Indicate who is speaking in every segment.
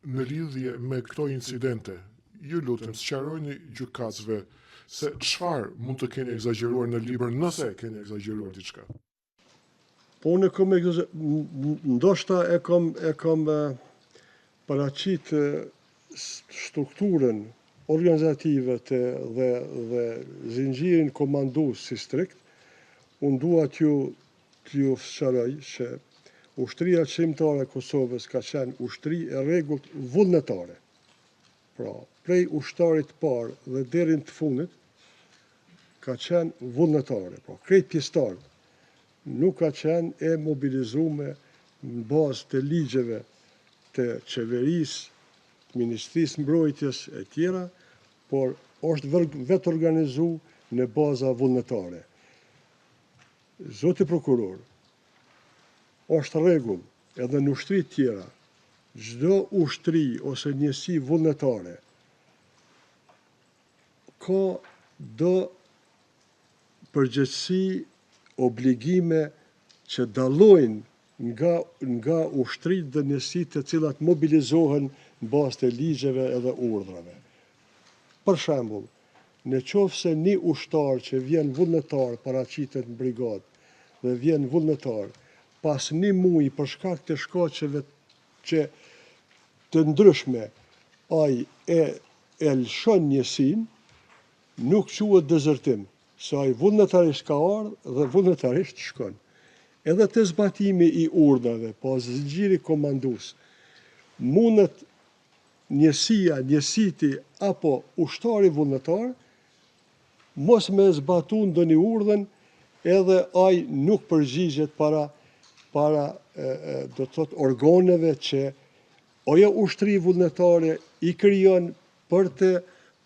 Speaker 1: Në lidhje me këto incidente, ju lutem sqarojini gjykatësve se çfarë mund të keni ekzagjeruar në libër nëse keni ekzagjeruar diçka.
Speaker 2: Po unë e kom ndoshta e kom e kom paraqit strukturën organizative të dhe dhe zinxhirin komandues si strikt, unë dua t'ju t'ju sqaroj se Ushtria Çlirimtare e Kosovës ka qenë ushtri e rregullt vullnetare. Pra, prej ushtarit të parë dhe deri në të fundit ka qenë vullnetare, pra krejt pjesëtarët nuk ka qenë e mobilizume në bazë të ligjeve të qeverisë, të Ministrisë së Mbrojtjes e tjera, por është vetorganizu në baza vullnetare. Zoti prokuror, është rregull edhe në ushtri të tjera, çdo ushtri ose njësi vullnetare ka do përgjegjësi, obligime që dallojnë nga nga ushtritë dhe njësitë të cilat mobilizohen në bazë të ligjeve edhe urdhrave. Për shembull, në qoftë se një ushtar që vjen vullnetar paraqitet në brigadë dhe vjen vullnetar, pas një muaji për shkak të shkaqeve që të ndryshme ai e e lëshon njësinë, nuk quhet dezertim, se ai vullnetarisht ka ardhë dhe vullnetarisht shkon. Edhe te zbatimi i urdhrave, po zinxhiri komandues, mundet njësia, njësiti apo ushtari vullnetar mos me zbatu ndonjë urdhën edhe ai nuk përgjigjet para para do të thotë organeve që ajo ushtri vullnetare i krijon për të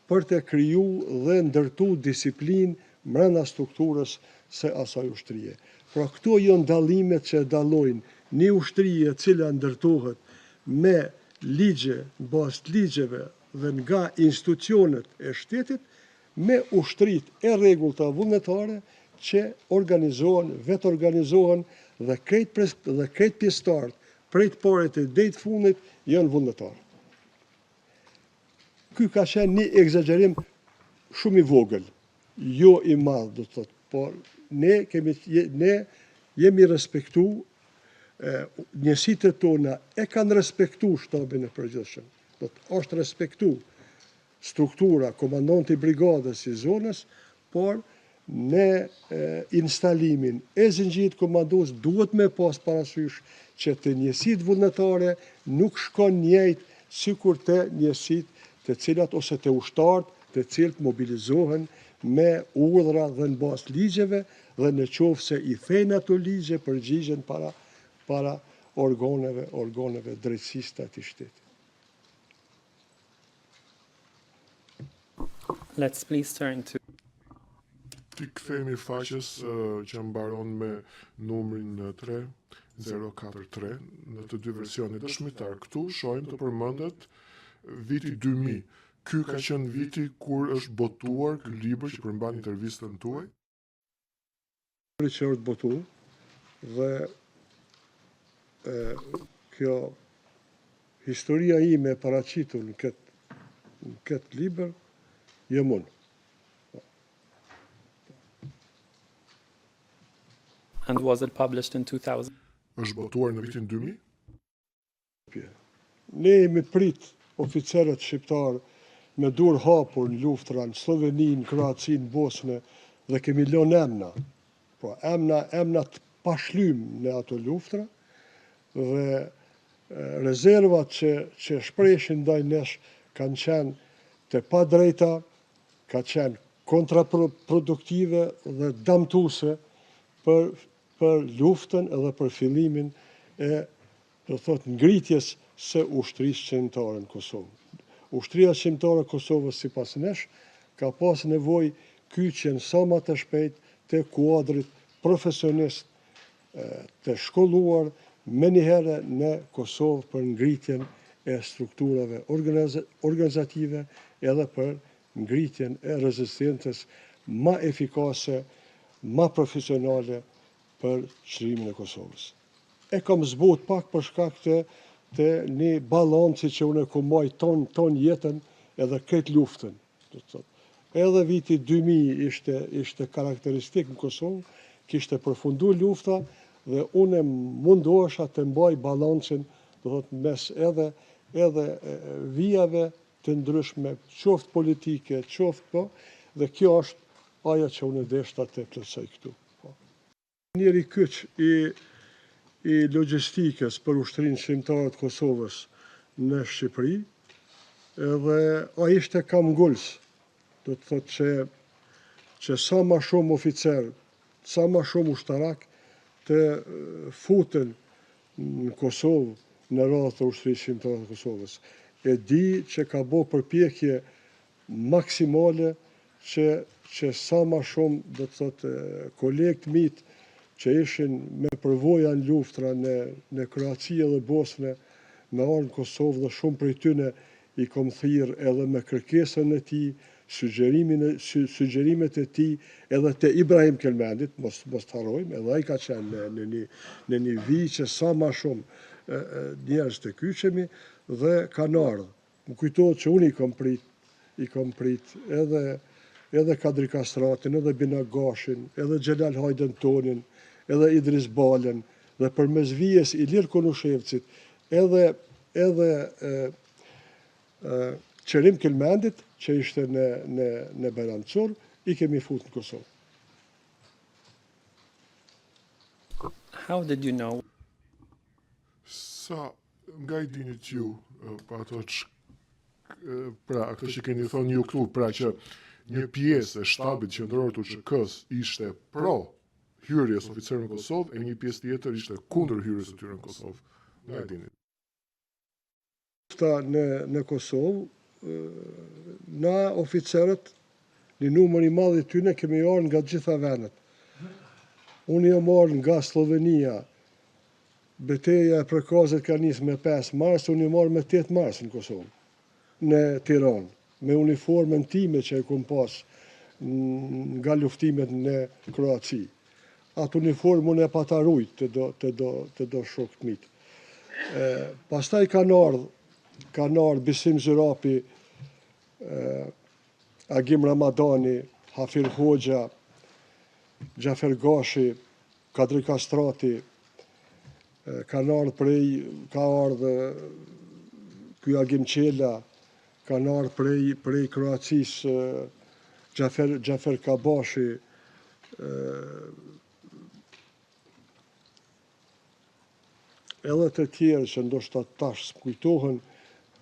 Speaker 2: për të kriju dhe ndërtu disiplinë mrena strukturës së asaj ushtrie. Pra këto janë dallimet që e dallojnë një ushtri e cila ndërtohet me ligje, në bazë të ligjeve dhe nga institucionet e shtetit, me ushtritë e rregullta vullnetare që organizohen, vetorganizohen dhe krejt dhe krejt pjesëtarët prej të parit e deri të fundit janë vullnetarë. Ky ka qenë një ekzagjerim shumë i vogël, jo i madh, do të thotë, por ne kemi ne jemi respektu njësitë tona e kanë respektu shtabin e përgjithshëm. Do të është respektu struktura, komandanti i brigadës i zonës, por në instalimin e zinxhirit komandues duhet me pas parasysh që te njësitë vullnetare nuk shkon njëjtë sikur te njësitë të cilat ose te ushtarët të cilët mobilizohen me urdhra dhe në bazë të ligjeve dhe në qoftë se i thejnë ato ligje përgjigjen para para organeve organeve drejtësisë të atij shteti.
Speaker 3: Let's please turn to
Speaker 1: T'i kthehemi faqes që mbaron me numrin 3 043 në të dy versionet dëshmitar. Këtu shohim të përmendet viti 2000. Ky ka qenë viti kur është botuar ky libër që përmban intervistën tuaj.
Speaker 2: Që është botu dhe e, kjo historia ime e paraqitur në këtë në këtë libër jam unë.
Speaker 3: And was it published in 2000?
Speaker 1: Është botuar në vitin 2000?
Speaker 2: Ne jemi prit oficerët shqiptarë me dur hapur në luftra në Sloveni, në Kroaci, në Bosnë dhe kemi lënë emna. Po emna, emna të pashlym në ato luftra dhe rezervat që, që shpreshin ndaj nesh kanë qenë të padrejta, ka qenë kontraproduktive dhe damtuse për, për luftën edhe për fillimin e do thotë ngritjes së ushtrisë çlirimtare në Kosovë. Ushtria çlirimtare e Kosovës sipas nesh ka pas nevojë kyçjen sa më të shpejt të kuadrit profesionist të shkolluar menjëherë në Kosovë për ngritjen e strukturave organizative edhe për ngritjen e rezistencës ma efikase, ma profesionale për çlirimin e Kosovës. E kam zbut pak për shkak të të një balanci që unë e kom majt ton, ton jetën edhe krejt luftën. Do të thotë. Edhe viti 2000 ishte, ishte karakteristik në Kosovë, kishte përfundu lufta dhe unë mundohesha të mbaj balancin, do thotë, mes edhe edhe vijave të ndryshme, qoftë politike, qoftë po, dhe kjo është ajo që unë deshta të plotësoj këtu. Po. Njeri kyç i i logjistikës për ushtrinë çlirimtare të Kosovës në Shqipëri, edhe ai ishte kambngulës, do të thotë që që sa ma shumë oficer, sa ma shumë ushtarak të futen në Kosovë në radhë të ushtrisë çlirimtare të Kosovës. E di që ka bo përpjekje maksimale që që sa ma shumë, do të thotë, kolegë të mitë që ishin me përvoja në luftra në në Kroaci edhe Bosne me ardhë në Kosovë dhe shumë prej tyne i kom thirrë edhe me kërkesën e tij, sugjerimin e sugjerimet e tij edhe të Ibrahim Kelmendit, mos mos të harrojmë, edhe ai ka qenë në në një në një vijë që sa ma shumë njerëz të kyçemi dhe kanë ardhë. Më kujtohet që unë i kom prit, i kom prit edhe edhe Kadri Kastratin, edhe Binak Gashin, edhe Xhelal Hajdën Tonin, edhe Idriz Balën, dhe përmes vijës Ilir Konushevcit, edhe edhe e, e, Qerim Kelmendit, që ishte në, në, në Bajram Curr, i kemi fut në Kosovë.
Speaker 3: How did you know?
Speaker 1: Sa nga i dinit ju, pa ato që, pra, ato që keni thonë ju këtu, pra që një pjesë e shtabit qendror të UÇK-s ishte pro hyrjes oficerëve në Kosovë e një pjesë tjetër ishte kundër hyrjes së tyre në Kosovë. Nga e dinit.
Speaker 2: Lufta në në Kosovë, na oficerët, një numër i madh i tyne kemi ardhur nga të gjitha vendet. Unë jam ardhur nga Sllovenia, Beteja e Prekazit ka nisë me 5 mars, unë jam ardhur me 8 mars në Kosovë, në Tiranë, me uniformën time që e kom pas nga luftimet në Kroaci. Atë uniformë unë e pata rujt të do, të do, të do shokët mitë. E, pastaj kanë ardhë, kanë ardhë Besim Zyrapi, e, Agim Ramadani, Hafir Hoxha, Xhafer Gashi, Kadri Kastrati, kanë ardhë prej, ka ardhë ky Agim Çela, kanë ardhë prej, prej Kroacisë, Xhafer, Xhafer Kabashi, edhe të tjerë që ndoshta tash s'më kujtohen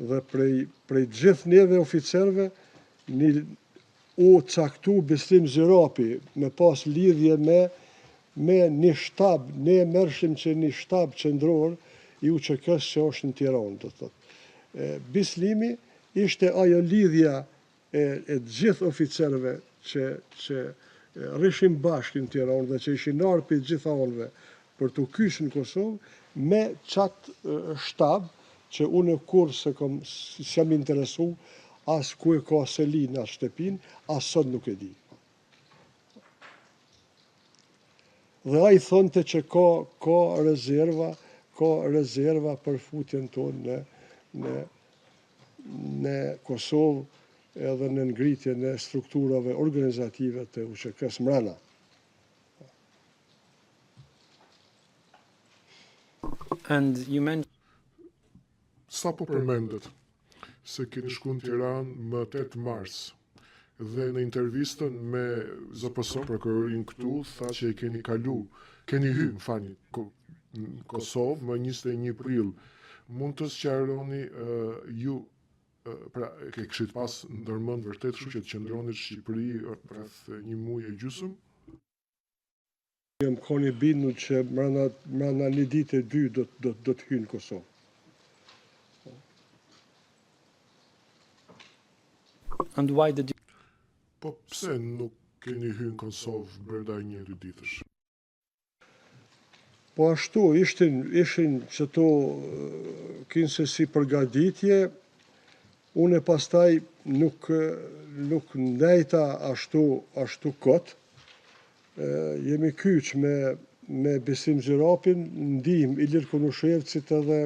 Speaker 2: dhe prej, prej gjithë neve oficerëve, një u caktu Bislim Zyrapi me pas lidhje me me një shtab, ne merrshim që një shtab qendror i UÇK-së që është në Tiranë, do të thotë. Bislimi ishte ajo lidhja e e të gjithë oficerëve që që rrishim bashkë në Tiranë dhe që ishin ardhur prej të gjitha anëve për t'u kyç në Kosovë me qat shtab që unë kurrë s'e kom s'jam interesu as ku e ka selinë as shtëpinë, as sot nuk e di. Dhe ai thonte që ka ka rezerva, ka rezerva për futjen tonë në në në Kosovë edhe në ngritjen e strukturave organizative të UÇK-së mrena.
Speaker 3: And you mentioned
Speaker 1: Sapo përmendët se keni shku në Tiranë më 8 mars dhe në intervistën me ZPS prokurorin këtu tha që e keni kalu, keni hy, më falni, në Kosovë më 21 prill. Mund të sqaroni uh, ju pra ke kishit pas ndërmend vërtet kështu që të qëndronit në Shqipëri rreth një muaj e gjysmë?
Speaker 2: Jam kon i bindur që mrena, mrena një ditë e dy do, do, do të hyj në Kosovë.
Speaker 3: And why did you
Speaker 1: Po pse nuk keni hy në Kosovë brenda një dy ditësh?
Speaker 2: Po ashtu, ishin, ishin qëto kinse si përgatitje, unë pastaj nuk, nuk ndejta ashtu, ashtu kot, jemi kyç me, me Besim Zyrapin, ndihmë Ilir Konushevcit edhe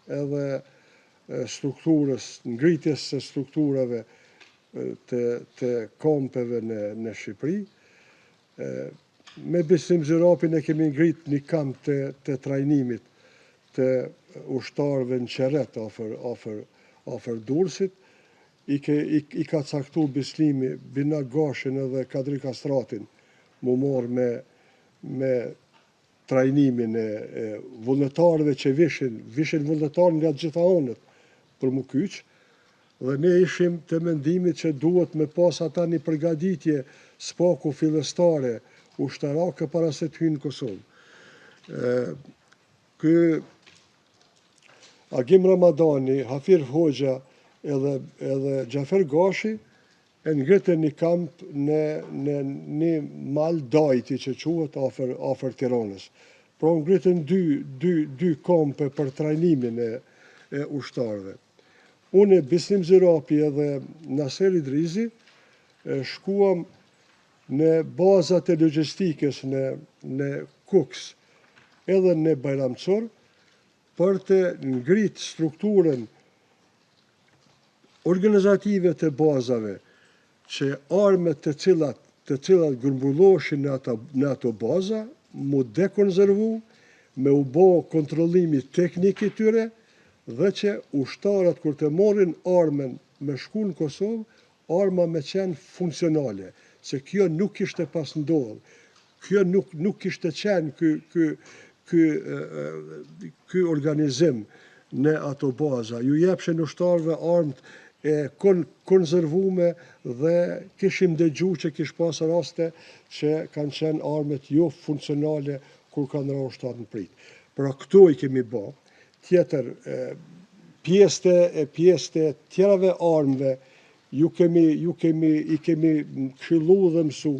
Speaker 2: edhe strukturës, ngritjes së strukturave të të kampeve në në Shqipëri. Me Bislim Zyrapin e kemi ngrit një kamp të të trajnimit të ushtarëve në Qerret afër afër afër Durrësit. I ke i, i ka caktu Bislimi Binak Gashin edhe Kadri Kastratin mu marrë me me trajnimin e, e vullnetarëve që vishin, vishin vullnetarë nga të gjitha anët për mu kyç, dhe ne ishim të mendimit që duhet me pas ata një përgatitje s'paku fillestare ushtarake para se të hyjnë në Kosovë. Ky Agim Ramadani, Hafir Hoxha edhe, edhe Xhafer Gashi e ngritën një kamp në, në një mal Dajti që quhet afër, afër Tiranës. Pra ngritën dy, dy, dy kampe për trajnimin e, e ushtarëve. Unë, Bislim Zyrapi edhe Naser Idrizi, shkuam në bazat e logjistikës në, në Kukës edhe në Bajram Curr, për të ngrit strukturën organizative të bazave që armët të cilat të cilat grumbulloshin në ata në ato baza mu dekonzervu, me u bo kontrollimi teknik i tyre dhe që ushtarët kur të marrin armën me shku në Kosovë, arma me qenë funksionale, se kjo nuk kishte pas ndodhë, kjo nuk nuk kishte qenë ky ky ky ky organizim në ato baza. Ju jepshin ushtarëve armët e kon, konzervume dhe kishim dëgju që kish pas raste që kanë qenë armët jo funksionale kur kanë ra ushtarët në pritë. Pra këto i kemi bo. Tjetër, pjesë e pjesë të tjerave armëve Ju kemi, ju kemi, i kemi këshillu dhe mësu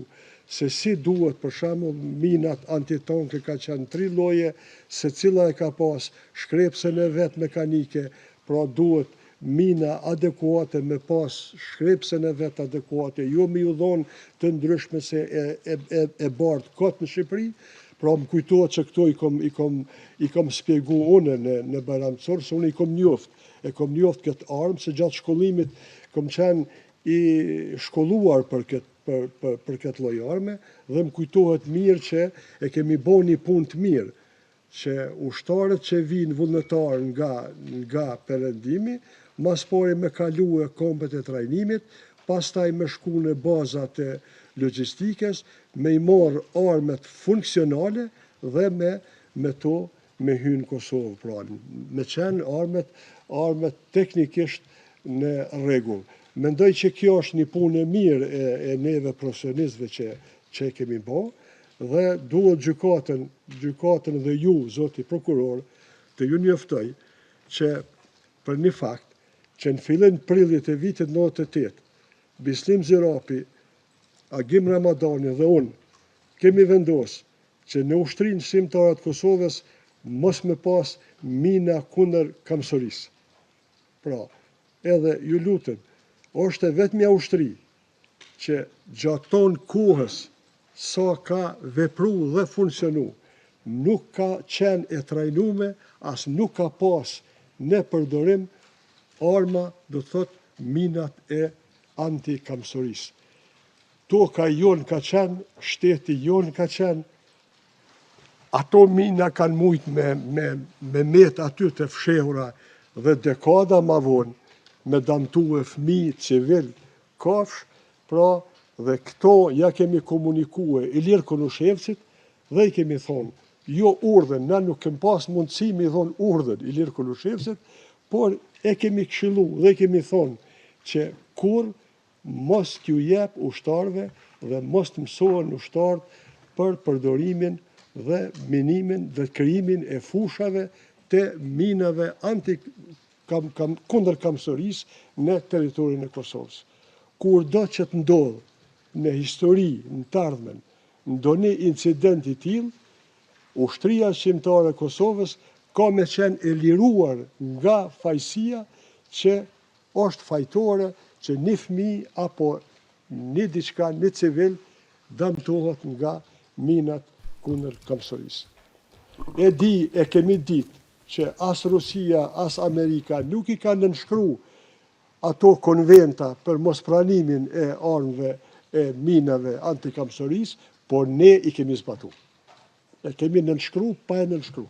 Speaker 2: se si duhet, për shembull, minat antitanke ka qenë tri lloje, secila e ka pas shkrepësen e vet mekanike, pra duhet mina adekuate me pas shkrepësen e vet adekuate, jo me ju dhonë të ndryshme se e, e, e, e bart kot në Shqipëri, pra më kujtohet që këto i kom, i kom, i kom spjegu unë në, në Bajram Curr, se unë i kom njoft, E kom njoft këtë armë se gjatë shkollimit kom qenë i shkolluar për këtë për, për, për këtë lloj arme dhe më kujtohet mirë që e kemi bo një punë të mirë që ushtarët që vijnë vullnetar nga nga perëndimi, mas pari me kalue kampet e trajnimit, pastaj me shku në bazat e logjistikës, me i marrë armët funksionale dhe me me to me hy në Kosovë, pra me qenë armët, armët teknikisht në rregull. Mendoj që kjo është një punë e mirë e, e neve profesionistëve që, që e kemi bo, dhe duhet gjykatën, gjykatën dhe ju, zoti prokuror, të ju njoftoj që për një fakt, që në fillim prillit e vitit 98, Bislim Zyrapi, Agim Ramadani dhe unë, kemi vendosë që në Ushtrinë Çlirimtare të Kosovës mos me pas mina kundër kamsorisë. Pra, edhe ju lutem, është e vetmja ushtri që gjatë tonë kohës sa ka vepru dhe funksionu, nuk ka qenë e trajnume, as nuk ka pas në përdorim arma, do të thotë minat e antikamsorisë. Toka jonë ka qenë, shteti jonë ka qenë, ato mina kanë mujtë me, me, me met aty të fshehura dhe dekada ma vonë me damtue fmi, civil, kafsh, pra dhe këto ja kemi komunikue Ilir Konushevcit dhe i kemi thonë, jo urdhën, na nuk kem pas mundësi me i dhonë urdhën Ilir Konushevcit, por e kemi këshillu dhe i kemi thonë që kur mos t'ju jep ushtarëve dhe mos të mësohen ushtarët për përdorimin dhe minimin dhe krijimin e fushave të minave anti kam, kam, kundër kamsorisë në territorin e Kosovës. Kurdo që të ndodhë në histori, në të ardhmen, ndonjë incident i tillë, Ushtria Çlirimtare e Kosovës ka me qenë e liruar nga fajësia që është fajtore që një fëmijë apo një diçka, një civil dëmtohet nga minat kundër kamsorisë. E di, e kemi ditë. që as Rusia, as Amerika nuk i ka nënshkru ato konventa për mospranimin e armëve e minave antikamsorisë, por ne i kemi zbatu. E kemi nënshkru pa e nënshkru.